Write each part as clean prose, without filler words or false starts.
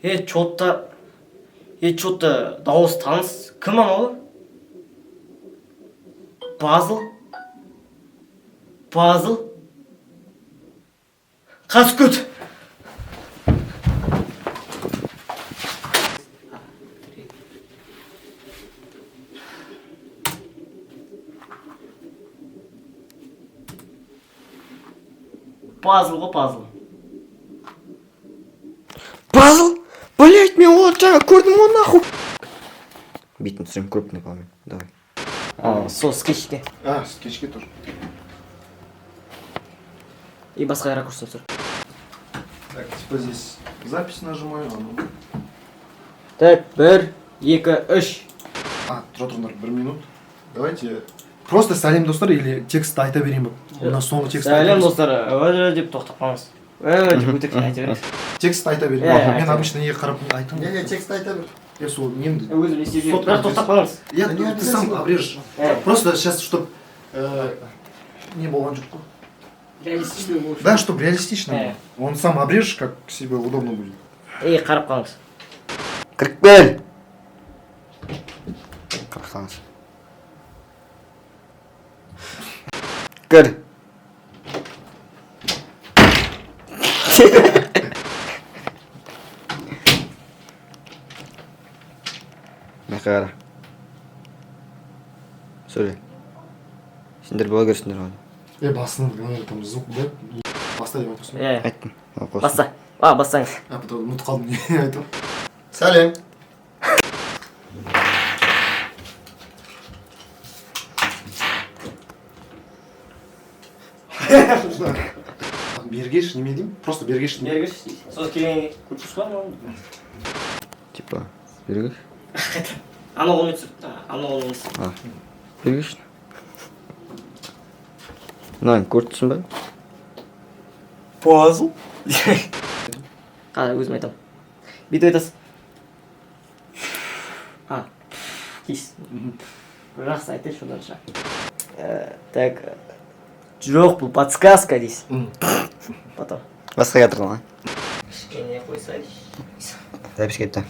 Е, чё-то, е, чё-то дауыс таныс. Кім анау? Пазл, пазл, қаскөт. Пазл ғой, пазл. Пазл? Блять, мен оны жаңа көрдім ғой, нахуй. Бетін түсірем крупный планмен. Давай. А, сол скетчке. А, скетчке тоже. И басқа ракурстан түсір. Так, типа здесь запись нажимаю, а ну. Так, бір, екі, үш. А, тұра тұрыңдар, бір минут. Давайте просто «Сәлем, достар» или текстті айта берейін ба? Мына соңғы текст. «Сәлем, достар», «Ө» деп тоқтап қалыңыз. «Ө» деп өтірік айта беріңіз. Текст айта берейін. Иә, Мен айта бер. обычно неге қарап айтамын? Не, не, текст айта бер. Я сол немді. Өзім не істеп Сотка жүрмін, бірақ тоқтап қалыңыз. Я, Да не ты сам обязательно. обрежешь. Э. Просто сейчас, чтоб не болған жоқ қой. Реалистичный болу. Да, чтобы реалистично Э. было. Он сам обрежешь, как себе удобно будет. Ей, қарап қалыңыз. Кіріп кел. Қарап. Кір. Мына қара. Сөйле. Сендер блогерсіңдер ғой. Е, басын, там звук, да? Баста деп айтасың. Иә. Айттым. Ал, қос. Баста, а, бастаңыз. А, потом ұмытып қалдым не айтып. Сәлем. Бергеш, неме деймін? Просто бергеш деймін. Бергеш, сосын келгенге көріп па анау? Типа, бергеш? Анау қолмен түсір, анау қолмен түсір. А, бергеш. Мынаны көріп тұрсың ба? Пазл. Қара, өзім айтамын, бүйтіп айтасыз. А, кис, жақсы айтайыншы оданша. Так, жоқ, бұл подсказка дейсіз потом. Басқа жатыр ғой. Кішкене қойсайшы. Запись кетті.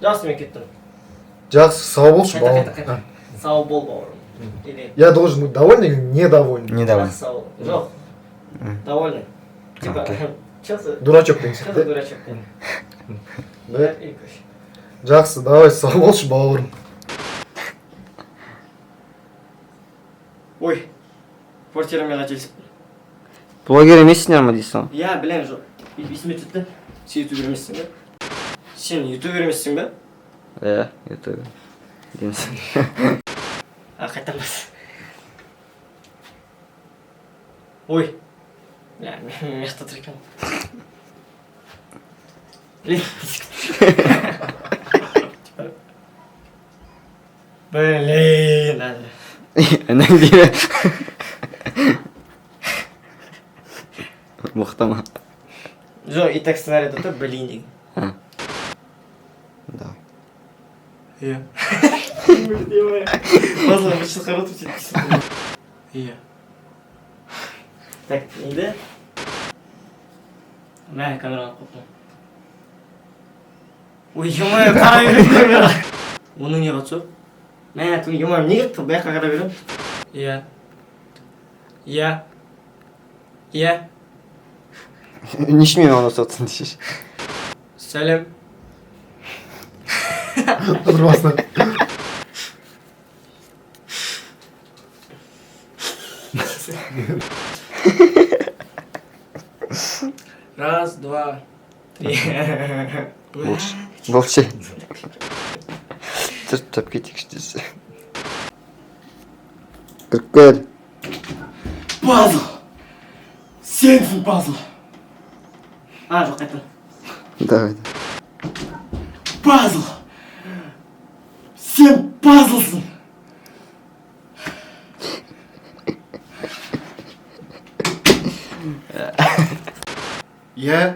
Жақсы, мен кеттім. Жақсы, сау болшы, Қайта, бауырым. қайта, қайта. Сау бол, бауырым, или Я должен быть доволен или недоволен? Недоволен. Жақсы, сау бол, жоқ, довольный типа. Окей. Че за Дурачок деген че за сияқты. дурачок? Да? Бір, екі, үш. Жақсы, давай, сау болшы, бауырым. Ой, квартирамен қателесіппін. Блогер емессіңдер ма дейсің ғой? Иә, білемін, жоқ, бүйтіп есіме түсті да. Сен ютубер емессің бе? Сен ютубер емессің бе? Иә, ютубер. Дейміз. А, қайтадан бас. Ой, бля, мен мына жақта тұр екенмін. Блин, типа, блин, әлі. Әнең деймін. Боқтама. Жоқ, и так сценарийда тұр «блин» деген. Давай. Иә. Базар бір шығарып сөйтіп. Иә. Так, енді. Мә, камераға қойыппын. Ой, ё-моё, қарай беремін камераға. Оның не қатысы бар? Мә, түн, ё-моё, неге бұл жаққа қарай беремін? Иә. Иә. Иә. Не үшін мен оны ұстап десейші. Сәлем. Тұр басына. Раз, два, три. Болды. Болды. Түсіріп тастап кетейікші десе. Кіріп кел. Пазл! Сенсің пазл! А, жоқ, қайтадан. Давай. Пазл! Сен пазлсың! Иә.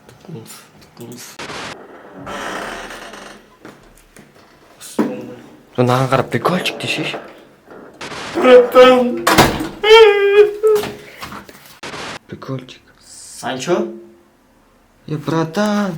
Тұқымыз, тұқымыз. Мынаған қарап прикольчик десейші. Братан! Прикольчик. Санчо. Е, братан.